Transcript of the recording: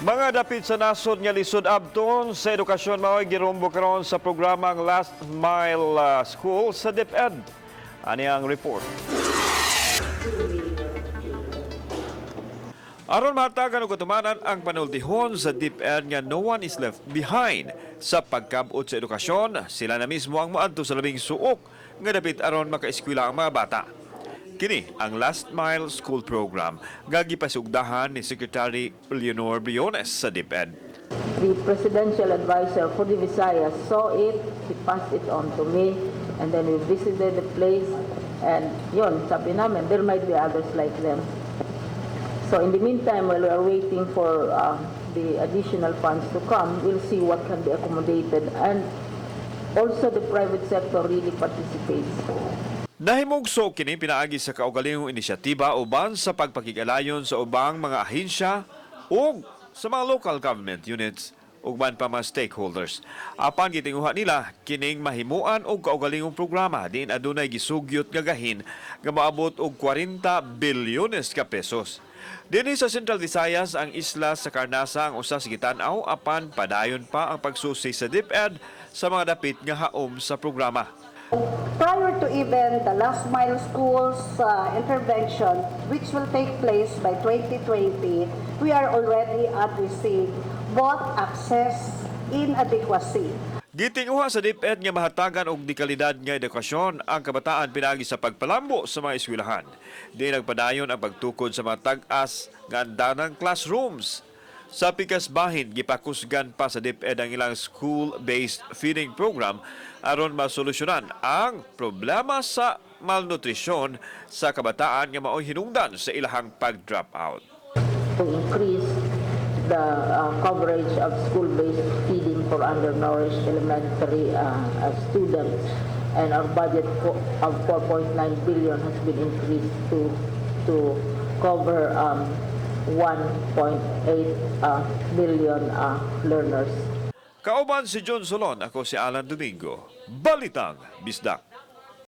Mga dapit sa nasod nga lisod abton sa edukasyon mao'y girumbo karon sa programang Last Mile School sa DepEd. Ani ang report. Aron mahatagan og katumanan ang panultihon sa DepEd nga "No one is left behind" sa pagkabot sa edukasyon, sila na mismo ang moadto sa labing suok nga dapit aron makaeskwela ang mga bata. Kini ang Last Mile School Program nga gipasugdahan ni Secretary Leonor Briones sa DepEd. The presidential advisor for the Visayas saw it, he passed it on to me, and then we visited the place, and yun, sabi namin, there might be others like them. So in the meantime, while we are waiting for the additional funds to come, we'll see what can be accommodated, and also the private sector really participates. Nahimugso kini pinaagi sa kaugalingong inisyatiba uban sa pagpakig-alayon sa ubang mga ahensya ug sa mga local government units ug uban pa mga stakeholders. Apan gitinguha nila kining mahimuan og kaugalingong programa diin adunay gisugyot nga gahin nga moabot og 40 bilyones ka pesos. Dinhi sa Central Visayas, ang isla sa Carnasa ang usa sa gitan-aw, apan padayon pa ang pagsusi sa DepEd sa mga dapit nga haom sa programa. Prior to even the Last Mile Schools intervention, which will take place by 2020, we are already addressing both access inadequacy. Gitinguha sa DepEd nga mahatagan og dekalidad nga edukasyon ang kabataan pinaagi sa pagpalambo sa mga eskwelahan. Di nagpadayon ang pagtukod sa mga tag-as nga andanang classrooms. Sa pikas bahin, gipakusgan pa sa DepEd ang ilang school-based feeding program aron masolusyonan ang problema sa malnutrisyon sa kabataan nga mao'y hinungdan sa ilahang pag-drop out. To increase the coverage of school-based feeding for undernourished elementary students, and our budget of 4.9 billion has been increased to cover 1.8 million learners. Kauban si John Solon, ako si Alan Domingo. Balitang Bisdak.